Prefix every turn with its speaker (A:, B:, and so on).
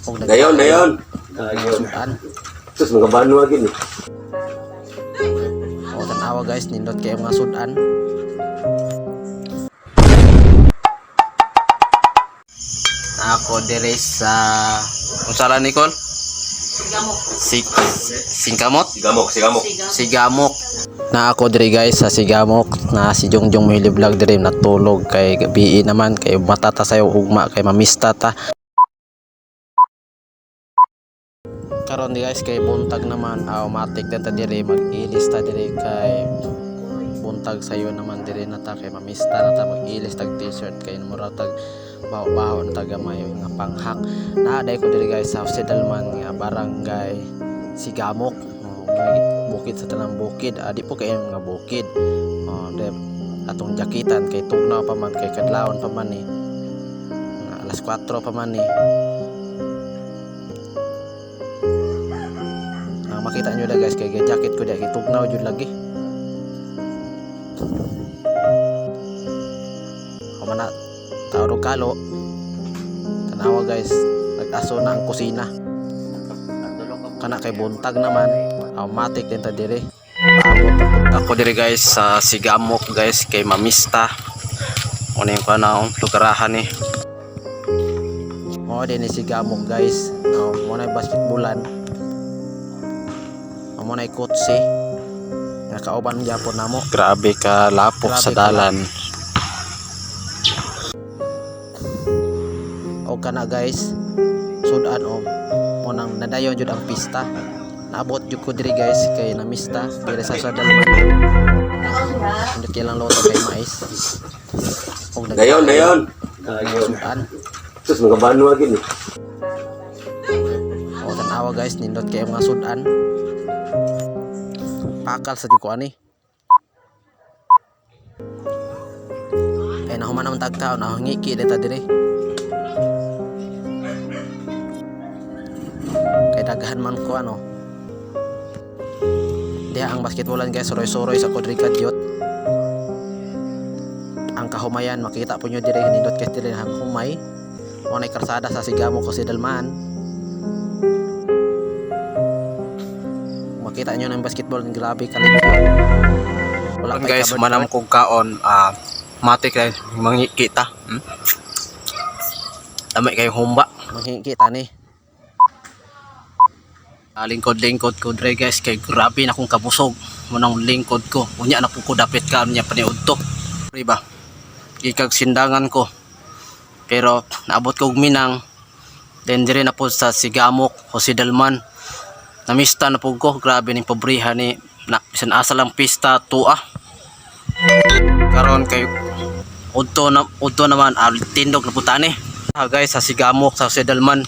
A: Og
B: Dayon, dayon.
A: Mga sudan.
B: Sus, mga banwa gini.
A: O tanawa guys, nindot kayo mga sudan. Ako dire sa unsa ra Nicole? Sigamok. Singkamot?
B: Sigamok, sigamok.
A: Sigamok. Na ako dire guys sa Sigamok na si Jongjong Mahili Vlog dire natulog kay gabi naman kay matata sayo ugma kay mamista ta. Karon di guys kay buntag naman automatic na ta dire mag-ilis ta dire kay buntag sayo naman dire na ta kay mamista na ta mag-ilis tag t-shirt kay mura tag baho-baho na ta gamay nga panghak. Naa ko dire guys sa Jose Dalman nga barangay Sigamok. Oh, may bukid sa tanang bukid. Di po kay nga bukid. Oh, de, atong jakitan kay tugnaw pa man kay kadlawon pa man ni. Nga, alas 4 pa man ni. Ang makita nyo na guys kay jacket ko di kay tugnaw jud lagi. Human na tawag kalo. Tanawa guys, nag-aso na ang kusina. Kana kay buntag naman, automatic din ta dire. Paabot ako dire guys sa Sigamok guys kay Mamista. Ano yung kanang lugarahan ni. Mo din ni Sigamok guys. Oh, mo na basketballan. Mo na kotse. Nga kauban gyapon namo.
C: Grabe ka lapok
A: Grabe
C: sa
A: ka
C: dalan.
A: O kana guys, sudan o mo nang nadayon jud ang pista. Naabot jud ko diri guys kay namista diri sa Sadalman. Indot kay lang loto kay mais. Og
B: Dayon, dayon.
A: Mga sudan.
B: Sus, mga banwa gini.
A: O tanawa guys, nindot kay mga sudan. Pakal sa jud ko ani. Ay nahuman naman tagtao, nahungiki din ta diri. Kay daghan man ko ano. Diha ang basketballan guys, suroy-suroy sa Kodriga Diot. Ang kahumayan, makita po nyo diri nindot kay diri ang humay. Mo nay karsada sa Sigamo ko si Dalman. Makita nyo ng basketball, grabe kalipyo. Wala
C: Karon
A: pa'y
C: guys,
A: covered
C: manam
A: court.
C: kog kaon, matik rin mangikita. Dami kay humba.
A: Manghingkita ni.
C: Lingkod-lingkod ko dre guys kay grabe na akong kabusog. Munang lingkod ko. Unya na po ko dapit kaon niya paniudto. Di ba? Gikag sindangan ko. Pero naabot ko og Minang. Then dire na po sa Sigamok, Jose Dalman. Namista na po ko. Grabe ning pobriha ni na bisan asa lang pista tuwa. Karon kay udto na udto naman tindog na po tani. Guys sa Sigamok sa Jose Dalman.